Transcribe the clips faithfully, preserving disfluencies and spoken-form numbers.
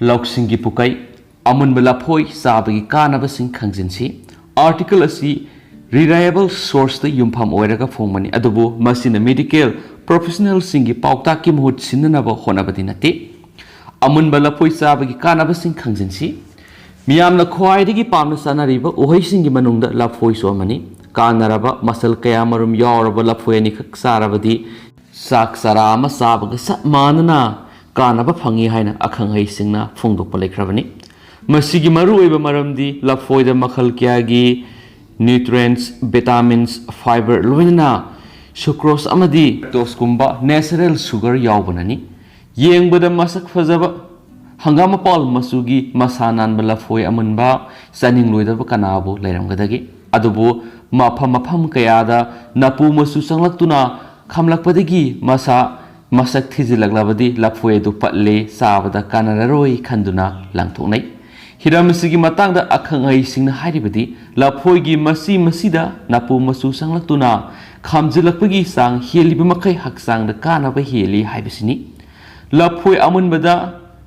ꯂꯧꯁꯤꯡꯒꯤ ꯄꯨꯀꯩ꯫ ꯑꯃꯨꯟꯕ ꯂꯐꯣꯏ ꯆꯥꯕꯒꯤ ꯀꯥꯟꯅꯕꯁꯤꯡ ꯈꯪꯖꯤꯟꯁꯤ꯫ ꯑꯥꯔꯇꯤꯀꯜ ꯑꯁꯤ ꯔꯤꯂꯥꯏꯑꯦꯕꯜ ꯁꯣꯔꯁꯇ ꯌꯨꯝꯐꯝ ꯑꯣꯏꯔꯒ ꯐꯣꯡꯕꯅꯤ, ꯑꯗꯨꯕꯨ ꯃꯁꯤꯅ ꯃꯦꯗꯤꯀꯦꯜ ꯄ꯭ꯔꯣꯐꯦꯁꯅꯦꯜꯁꯤꯡꯒꯤ ꯄꯥꯎꯇꯥꯛꯀꯤ ꯃꯍꯨꯠ ꯁꯤꯟꯅꯅꯕ ꯍꯣꯠꯅꯕꯗꯤ ꯅꯠꯇꯦ꯫ ꯑꯃꯨꯟꯕ ꯂꯐꯣꯏ ꯆꯥꯕꯒꯤ ꯀꯥꯟꯅꯕꯁꯤꯡ ꯈꯪꯖꯤꯟꯁꯤ꯫ ꯃꯤꯌꯥꯝꯅ ꯈ꯭ꯋꯥꯏꯗꯒꯤ ꯄꯥꯝꯅ ꯆꯥꯅꯔꯤꯕ ꯎꯍꯩꯁꯤꯡꯒꯤ ꯃꯅꯨꯡꯗ ꯂꯐꯣꯏꯁꯨ ꯑꯃꯅꯤ꯫ ꯀꯥꯟꯅꯔꯕ ꯃꯆꯜ ꯀꯌꯥꯃꯔꯨꯝ ꯌꯥꯎꯔꯕ ꯂꯐꯣꯏ ꯑꯅꯤꯈꯛ ꯆꯥꯔꯕꯗꯤ ꯆꯥꯛ ꯆꯔꯥ ꯑꯃ ꯆꯥꯕꯒ ꯆꯞ ꯃꯥꯟꯅꯅ ꯀꯥꯟꯅꯕ ꯐꯪꯏ ꯍꯥꯏꯅ ꯑꯈꯪ ꯑꯍꯩꯁꯤꯡꯅ ꯐꯣꯡꯗꯣꯛꯄ ꯂꯩꯈ꯭ꯔꯕꯅꯤ꯫ ꯃꯁꯤꯒꯤ ꯃꯔꯨꯑꯣꯏꯕ ꯃꯔꯝꯗꯤ ꯂꯐꯣꯏꯗ ꯃꯈꯜ ꯀꯌꯥꯒꯤ ꯅ꯭ꯌꯨꯇ꯭ꯔꯦꯟꯁ, ꯚꯤꯇꯥꯃꯤꯟꯁ, ꯐꯥꯏꯕꯔ, ꯂꯣꯏꯅꯅ ꯁꯨꯀ꯭ꯔꯣꯁ ꯑꯃꯗꯤ ꯇꯣꯁꯀꯨꯝꯕ ꯅꯦꯆꯔꯦꯜ ꯁꯨꯒꯔ ꯌꯥꯎꯕꯅꯅꯤ꯫ ꯌꯦꯡꯕꯗ ꯃꯁꯛ ꯐꯖꯕ ꯍꯪꯒꯥꯝ ꯃꯄꯥꯜ ꯃꯆꯨꯒꯤ ꯃꯁꯥ ꯅꯥꯟꯕ ꯂꯐꯣꯏ ꯑꯃꯨꯟꯕ ꯆꯥꯅꯤꯡꯂꯣꯏꯗꯕ ꯀꯅꯥꯕꯨ ꯂꯩꯔꯝꯒꯗꯒꯦ? ꯑꯗꯨꯕꯨ ꯃꯐꯝ ꯃꯐꯝ ꯀꯌꯥꯗ ꯅꯄꯨ ꯃꯆꯨ ꯆꯪꯂꯛꯇꯨꯅ ꯈꯝꯂꯛꯄꯗꯒꯤ ꯃꯁꯥ ꯃꯁꯛ ꯊꯤꯖꯤꯜꯂꯛꯂꯕꯗꯤ ꯂꯐꯣꯏ ꯑꯗꯨ ꯄꯠꯂꯦ, ꯆꯥꯕꯗ ꯀꯥꯟꯅꯔꯔꯣꯏ ꯈꯟꯗꯨꯅ ꯂꯪꯊꯣꯛꯅꯩ꯫ ꯍꯤꯔꯝ ꯑꯁꯤꯒꯤ ꯃꯇꯥꯡꯗ ꯑꯈꯪ ꯑꯍꯩꯁꯤꯡꯅ ꯍꯥꯏꯔꯤꯕꯗꯤ ꯂꯐꯣꯏꯒꯤ ꯃꯆꯤ ꯃꯆꯤꯗ ꯅꯄꯨ ꯃꯆꯨ ꯆꯪꯂꯛꯇꯨꯅ ꯈꯥꯝꯖꯤꯜꯂꯛꯄꯒꯤ ꯆꯥꯡ ꯍꯦꯜꯂꯤꯕ ꯃꯈꯩ ꯍꯛꯆꯥꯡꯗ ꯀꯥꯟꯅꯕ ꯍꯦꯜꯂꯤ ꯍꯥꯏꯕꯁꯤꯅꯤ꯫ ꯂꯐꯣꯏ ꯑꯃꯨꯟꯕꯗ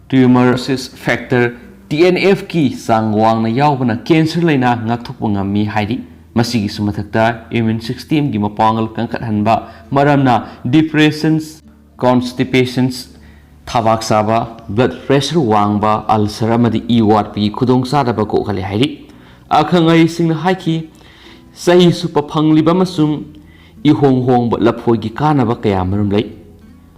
ꯇ꯭ꯌꯨꯃꯔ ꯔꯤꯁꯤꯁ ꯐꯦꯛꯇꯔ, ꯇꯤ ꯑꯦꯟ ꯑꯦꯐꯀꯤ ꯆꯥꯡ ꯋꯥꯡꯅ ꯌꯥꯎꯕꯅ ꯀꯦꯟꯁꯔ ꯂꯥꯏꯅꯥ ꯉꯥꯛꯊꯣꯛꯄ ꯉꯝꯃꯤ ꯍꯥꯏꯔꯤ꯫ ꯃꯁꯤꯒꯤꯁꯨ ꯃꯊꯛꯇ ꯏꯃ꯭ꯌꯨꯟ ꯁꯤꯁꯇꯦꯝꯒꯤ ꯃꯄꯥꯡꯒꯜ ꯀꯟꯈꯠꯍꯟꯕ ꯃꯔꯝꯅ ꯗꯤꯄ꯭ꯔꯦꯁꯟꯁ, ꯀꯣꯟꯁꯇꯤꯄꯦꯁꯟꯁ, ꯊꯕꯥꯛ ꯆꯥꯕ, ꯕ꯭ꯂꯗ ꯄ꯭ꯔꯦꯁꯔ ꯋꯥꯡꯕ, ꯑꯜꯁꯔ ꯑꯃꯗꯤ ꯏ ꯋꯥꯠꯄꯒꯤ ꯈꯨꯗꯣꯡꯆꯥꯗꯕ ꯀꯣꯛꯍꯜꯂꯤ ꯍꯥꯏꯔꯤ꯫ ꯑꯈꯪ ꯑꯍꯩꯁꯤꯡꯅ ꯍꯥꯏꯈꯤ, ꯆꯍꯤ ꯆꯨꯞꯄ ꯐꯪꯂꯤꯕ ꯑꯃꯁꯨꯡ ꯏꯍꯣꯡ ꯍꯣꯡꯕ ꯂꯐꯣꯏꯒꯤ ꯀꯥꯟꯅꯕ ꯀꯌꯥ ꯃꯔꯨꯝ ꯂꯩ꯫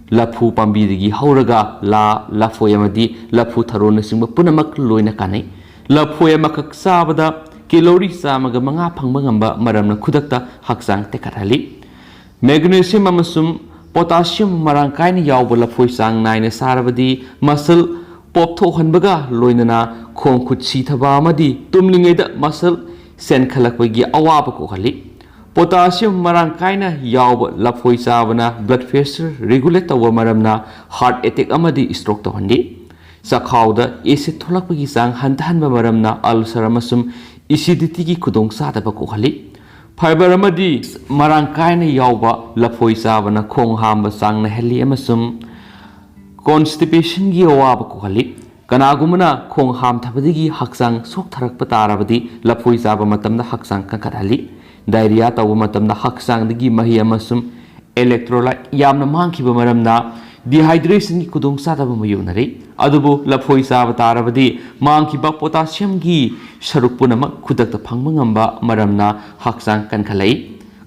ꯂꯐꯨ ꯄꯥꯝꯕꯤꯗꯒꯤ ꯍꯧꯔꯒ ꯂꯥ, ꯂꯐꯣꯏ ꯑꯃꯗꯤ ꯂꯐꯨ ꯊꯔꯣꯅꯆꯤꯡꯕ ꯄꯨꯝꯅꯃꯛ ꯂꯣꯏꯅ ꯀꯥꯟꯅꯩ꯫ ꯂꯐꯣꯏ ꯑꯃꯈꯛ ꯆꯥꯕꯗ ꯀꯦꯂꯣꯔꯤ ꯆꯥꯝꯃꯒ ꯃꯉꯥ ꯐꯪꯕ ꯉꯝꯕ ꯃꯔꯝꯅ ꯈꯨꯗꯛꯇ ꯍꯛꯆꯥꯡ ꯇꯦꯛꯈꯠꯍꯜꯂꯤ꯫ ꯃꯦꯒꯅꯦꯁꯤꯌꯝ ꯑꯃꯁꯨꯡ ꯄꯣꯇꯥꯁꯤꯌꯝ ꯃꯔꯥꯡ ꯀꯥꯏꯅ ꯌꯥꯎꯕ ꯂꯐꯣꯏ ꯆꯥꯡ ꯅꯥꯏꯅ ꯆꯥꯔꯕꯗꯤ ꯃꯁꯜ ꯄꯣꯞꯊꯣꯛꯍꯟꯕꯒ ꯂꯣꯏꯅꯅ ꯈꯣꯡ ꯈꯨꯠ ꯁꯤꯊꯕ ꯑꯃꯗꯤ ꯇꯨꯝꯂꯤꯉꯩꯗ ꯃꯁꯜ ꯆꯦꯟꯈꯠꯂꯛꯄꯒꯤ ꯑꯋꯥꯕ ꯀꯣꯛꯍꯜꯂꯤ꯫ ꯄꯣꯇꯥꯁꯤꯌꯝ ꯃꯔꯥꯡ ꯀꯥꯏꯅ ꯌꯥꯎꯕ ꯂꯐꯣꯏ ꯆꯥꯕꯅ ꯕ꯭ꯂꯗ ꯄ꯭ꯔꯦꯁꯔ ꯔꯤꯒꯨꯂꯦꯠ ꯇꯧꯕ ꯃꯔꯝꯅ ꯍꯥꯔꯠ ꯑꯦꯇꯦꯛ ꯑꯃꯗꯤ ꯁ꯭ꯇ꯭ꯔꯣꯛ ꯇꯧꯍꯟꯗꯦ꯫ ꯆꯈꯥꯎꯗ ꯑꯦꯁꯤꯗ ꯊꯣꯛꯂꯛꯄꯒꯤ ꯆꯥꯡ ꯍꯟꯊꯍꯟꯕ ꯃꯔꯝꯅ ꯑꯜꯁꯔ ꯑꯃꯁꯨꯡ ꯑꯦꯁꯤꯗꯤꯇꯤꯒꯤ ꯈꯨꯗꯣꯡꯆꯥꯗꯕ ꯀꯣꯛꯍꯜꯂꯤ꯫ ꯐꯥꯏꯕꯔ ꯑꯃꯗꯤ ꯃꯔꯥꯡ ꯀꯥꯏꯅ ꯌꯥꯎꯕ ꯂꯐꯣꯏ ꯆꯥꯕꯅ ꯈꯣꯡ ꯍꯥꯝꯕ ꯆꯥꯡ ꯅꯥꯏꯍꯜꯂꯤ ꯑꯃꯁꯨꯡ ꯀꯣꯟꯁꯇꯤꯄꯦꯁꯟꯒꯤ ꯑꯋꯥꯕ ꯀꯣꯛꯍꯜꯂꯤ꯫ ꯀꯅꯥꯒꯨꯝꯕꯅ ꯈꯣꯡ ꯍꯥꯝꯊꯕꯗꯒꯤ ꯍꯛꯆꯥꯡ ꯁꯣꯛꯊꯔꯛꯄ ꯇꯥꯔꯕꯗꯤ ꯂꯐꯣꯏ ꯆꯥꯕ ꯃꯇꯝꯗ ꯍꯛꯆꯥꯡ ꯀꯟꯈꯠꯍꯜꯂꯤ꯫ ꯗꯥꯏꯔꯤꯌꯥ ꯇꯧꯕ ꯃꯇꯝꯗ ꯍꯛꯆꯥꯡꯗꯒꯤ ꯃꯍꯤ ꯑꯃꯁꯨꯡ ꯏꯂꯦꯛꯇ꯭ꯔꯣꯂꯥꯏꯠ ꯌꯥꯝꯅ ꯃꯥꯡꯈꯤꯕ ꯃꯔꯝꯅ ꯗꯤꯍꯥꯏꯗ꯭ꯔꯦꯁꯟꯒꯤ ꯈꯨꯗꯣꯡꯆꯥꯗꯕ ꯃꯥꯌꯣꯛꯅꯔꯤ꯫ ꯑꯗꯨꯕꯨ ꯂꯐꯣꯏ ꯆꯥꯕ ꯇꯥꯔꯕꯗꯤ ꯃꯥꯡꯈꯤꯕ ꯄꯣꯇꯥꯁꯤꯌꯝꯒꯤ ꯁꯔꯨꯛ ꯄꯨꯝꯅꯃꯛ ꯈꯨꯗꯛꯇ ꯐꯪꯕ ꯉꯝꯕ ꯃꯔꯝꯅ ꯍꯛꯆꯥꯡ ꯀꯟꯈꯠꯂꯛꯏ꯫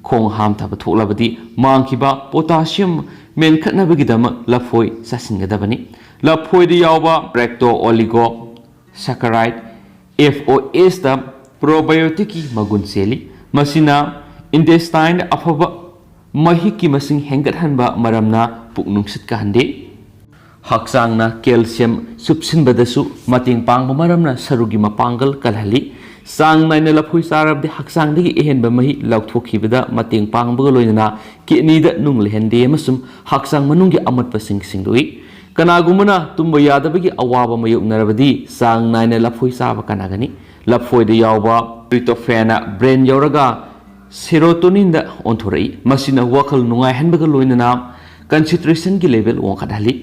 ꯈꯣꯡ ꯍꯥꯝꯊꯕ ꯊꯣꯛꯂꯕꯗꯤ ꯃꯥꯡꯈꯤꯕ ꯄꯣꯇꯥꯁꯤꯌꯝ ꯃꯦꯟꯈꯠꯅꯕꯒꯤꯗꯃꯛ ꯂꯐꯣꯏ ꯆꯥꯁꯤꯟꯒꯗꯕꯅꯤ꯫ ꯂꯐꯣꯏꯗ ꯌꯥꯎꯕ ꯕ꯭ꯔꯦꯛꯇꯣ ꯑꯣꯂꯤꯒꯣ ꯁꯦꯀꯔꯥꯏꯠ, ꯑꯦꯐ ꯑꯣ ꯑꯦꯁꯇ ꯄ꯭ꯔꯣꯕꯥꯏꯑꯣꯇꯤꯛꯀꯤ ꯃꯒꯨꯟ ꯆꯦꯜꯂꯤ꯫ ꯃꯁꯤꯅ ꯏꯟꯇꯦꯁꯇꯥꯏꯟꯗ ꯑꯐꯕ ꯃꯍꯤꯛꯀꯤ ꯃꯁꯤꯡ ꯍꯦꯟꯒꯠꯍꯟꯕ ꯃꯔꯝꯅ ꯄꯨꯛ ꯅꯨꯡꯁꯤꯠ ꯀꯥꯍꯟꯗꯦ꯫ ꯍꯛꯆꯥꯡꯅ ꯀꯦꯜꯁꯤꯌꯝ ꯆꯨꯞꯁꯤꯟꯕꯗꯁꯨ ꯃꯇꯦꯡ ꯄꯥꯡꯕ ꯃꯔꯝꯅ ꯁꯔꯨꯒꯤ ꯃꯄꯥꯡꯒꯜ ꯀꯜꯍꯜꯂꯤ꯫ ꯆꯥꯡ ꯅꯥꯏꯅ ꯂꯐꯣꯏ ꯆꯥꯔꯕꯗꯤ ꯍꯛꯆꯥꯡꯗꯒꯤ ꯑꯍꯦꯟꯕ ꯃꯍꯤ ꯂꯧꯊꯣꯛꯈꯤꯕꯗ ꯃꯇꯦꯡ ꯄꯥꯡꯕꯒ ꯂꯣꯏꯅꯅ ꯀꯤꯗꯅꯤꯗ ꯅꯨꯡ ꯂꯩꯍꯟꯗꯦ ꯑꯃꯁꯨꯡ ꯍꯛꯆꯥꯡ ꯃꯅꯨꯡꯒꯤ ꯑꯃꯣꯠꯄꯁꯤꯡ ꯁꯦꯡꯗꯣꯛꯏ꯫ ꯀꯅꯥꯒꯨꯝꯕꯅ ꯇꯨꯝꯕ ꯌꯥꯗꯕꯒꯤ ꯑꯋꯥꯕ ꯃꯥꯌꯣꯛꯅꯔꯕꯗꯤ ꯆꯥꯡ ꯅꯥꯏꯅ ꯂꯐꯣꯏ ꯆꯥꯕ ꯀꯥꯟꯅꯒꯅꯤ꯫ ꯂꯐꯣꯏꯗ ꯌꯥꯎꯕ ꯇ꯭ꯔꯤꯇꯣꯐꯦꯟꯅ ꯕ꯭ꯔꯦꯟ ꯌꯧꯔꯒ ꯁꯦꯔꯣꯇꯣꯅꯤꯟꯗ ꯑꯣꯟꯊꯣꯔꯛꯏ꯫ ꯃꯁꯤꯅ ꯋꯥꯈꯜ ꯅꯨꯡꯉꯥꯏꯍꯟꯕꯒ ꯂꯣꯏꯅꯅ ꯀꯟꯁꯦꯟꯇ꯭ꯔꯦꯁꯟꯒꯤ ꯂꯦꯚꯦꯜ ꯋꯥꯡꯈꯠꯍꯜꯂꯤ꯫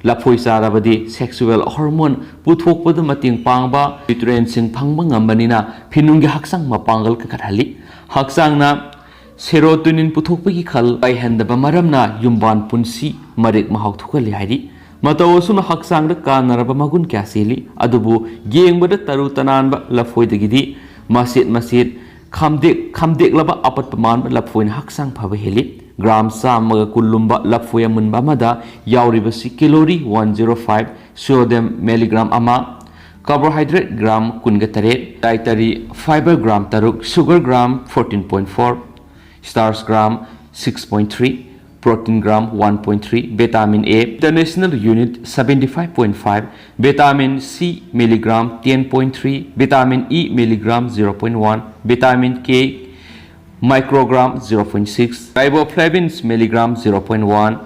ꯂꯐꯣꯏ ꯆꯥꯔꯕꯗꯤ ꯁꯦꯛꯁꯨꯋꯦꯜ ꯍꯣꯔꯃꯣꯟ ꯄꯨꯊꯣꯛꯄꯗ ꯃꯇꯦꯡ ꯄꯥꯡꯕ ꯅ꯭ꯌꯨꯇ꯭ꯔꯤꯌꯦꯟꯁꯤꯡ ꯐꯪꯕ ꯉꯝꯕꯅꯤꯅ ꯐꯤꯅꯨꯡꯒꯤ ꯍꯛꯆꯥꯡ ꯃꯄꯥꯡꯒꯜ ꯀꯟꯈꯠꯍꯜꯂꯤ꯫ ꯍꯛꯆꯥꯡꯅ ꯁꯦꯔꯣꯇꯣꯅꯤꯟ ꯄꯨꯊꯣꯛꯄꯒꯤ ꯈꯜ ꯀꯥꯏꯍꯟꯗꯕ ꯃꯔꯝꯅ ꯌꯨꯝꯕꯥꯟ ꯄꯨꯟꯁꯤ ꯃꯔꯦꯛ ꯃꯍꯥꯎ ꯊꯣꯛꯍꯜꯂꯤ ꯍꯥꯏꯔꯤ꯫ ꯃꯇꯧ ꯑꯁꯨꯝꯅ ꯍꯛꯆꯥꯡꯗ ꯀꯥꯟꯅꯔꯕ ꯃꯒꯨꯟ ꯀꯌꯥ ꯆꯦꯜꯂꯤ, ꯑꯗꯨꯕꯨ ꯌꯦꯡꯕꯗ ꯇꯔꯨ ꯇꯅꯥꯟꯕ ꯂꯐꯣꯏꯗꯒꯤꯗꯤ ꯃꯆꯦꯠ ꯃꯆꯦꯠ ꯈꯥꯝꯗꯦꯛ ꯈꯥꯝꯗꯦꯛꯂꯕ ꯑꯄꯠꯄ ꯃꯥꯟꯕ ꯂꯐꯣꯏꯅ ꯍꯛꯆꯥꯡ ꯐꯕ ꯍꯦꯜꯂꯤ꯫ ꯒ꯭ꯔꯥꯝ ꯆꯥꯝꯃꯒ ꯀꯨꯟ ꯂꯨꯝꯕ ꯂꯐꯣꯏ ꯑꯃꯨꯟꯕ ꯑꯃꯗ ꯌꯥꯎꯔꯤꯕꯁꯤ calorie one zero five, sodium milligram ꯑꯃ, ꯀꯥꯔꯕꯣꯍꯥꯏꯗ꯭ꯔꯦꯠ ꯒ꯭ꯔꯥꯝ ꯀꯨꯟꯒ ꯇꯔꯦꯠ, ꯗꯥꯏꯇꯔꯤ ꯐꯥꯏꯕꯔ ꯒ꯭ꯔꯥꯝ ꯇꯔꯨꯛ, sugar gram fourteen point four, starch gram six point three, protein gram one point three, vitamin A international unit seventy five point five, vitamin C milligram ten point three, vitamin E milligram zero point one, vitamin K microgram zero point six, riboflavin milligram zero point one,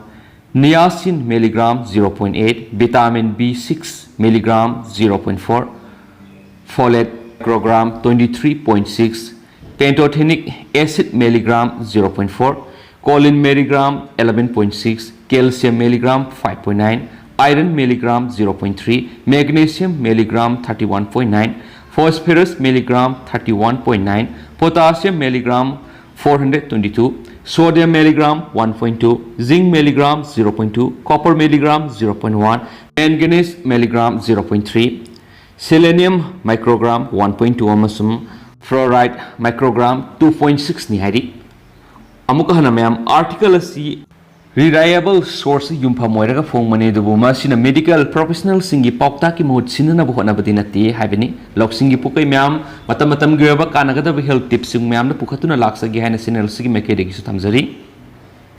niacin milligram zero point eight, vitamin B six milligram zero point four, folate microgram twenty three point six, pantothenic acid milligram zero point four, choline milligram eleven point six, calcium milligram five point nine, iron milligram zero point three, magnesium milligram thirty-one point nine, phosphorus milligram thirty-one point nine, potassium milligram four hundred twenty-two, sodium milligram one point two, zinc milligram zero point two, copper milligram zero point one, manganese milligram zero point three, selenium microgram one point two ꯑꯃꯁꯨꯡ fluoride microgram two point six ꯅꯤ ꯍꯥꯏꯔꯤ꯫ ꯑꯃꯨꯛꯀ ꯍꯟꯅ ꯃꯌꯥꯝ, article ꯑꯁꯤ reliable source ꯌꯨꯝꯐꯝ ꯑꯣꯏꯔꯒ ꯐꯣꯡꯕꯅꯤ, ꯑꯗꯨꯕꯨ ꯃꯁꯤꯅ medical professionalꯁꯤꯡꯒꯤ ꯄꯥꯎꯇꯥꯛꯀꯤ ꯃꯍꯨꯠ ꯁꯤꯟꯅꯅꯕ ꯍꯣꯠꯅꯕꯗꯤ ꯅꯠꯇꯦ ꯍꯥꯏꯕꯅꯤ꯫ ꯂꯧꯁꯤꯡꯒꯤ ꯄꯨꯀꯩ ꯃꯌꯥꯝ, ꯃꯇꯝ ꯃꯇꯝꯒꯤ ꯑꯣꯏꯕ ꯀꯥꯟꯅꯒꯗꯕ health tipsꯁꯤꯡ ꯃꯌꯥꯝꯅ ꯄꯨꯈꯠꯇꯨꯅ ꯂꯥꯛꯆꯒꯦ ꯍꯥꯏꯅ channel ꯑꯁꯤꯒꯤ ꯃꯥꯏꯀꯩꯗꯒꯤꯁꯨ ꯊꯝꯖꯔꯤ꯫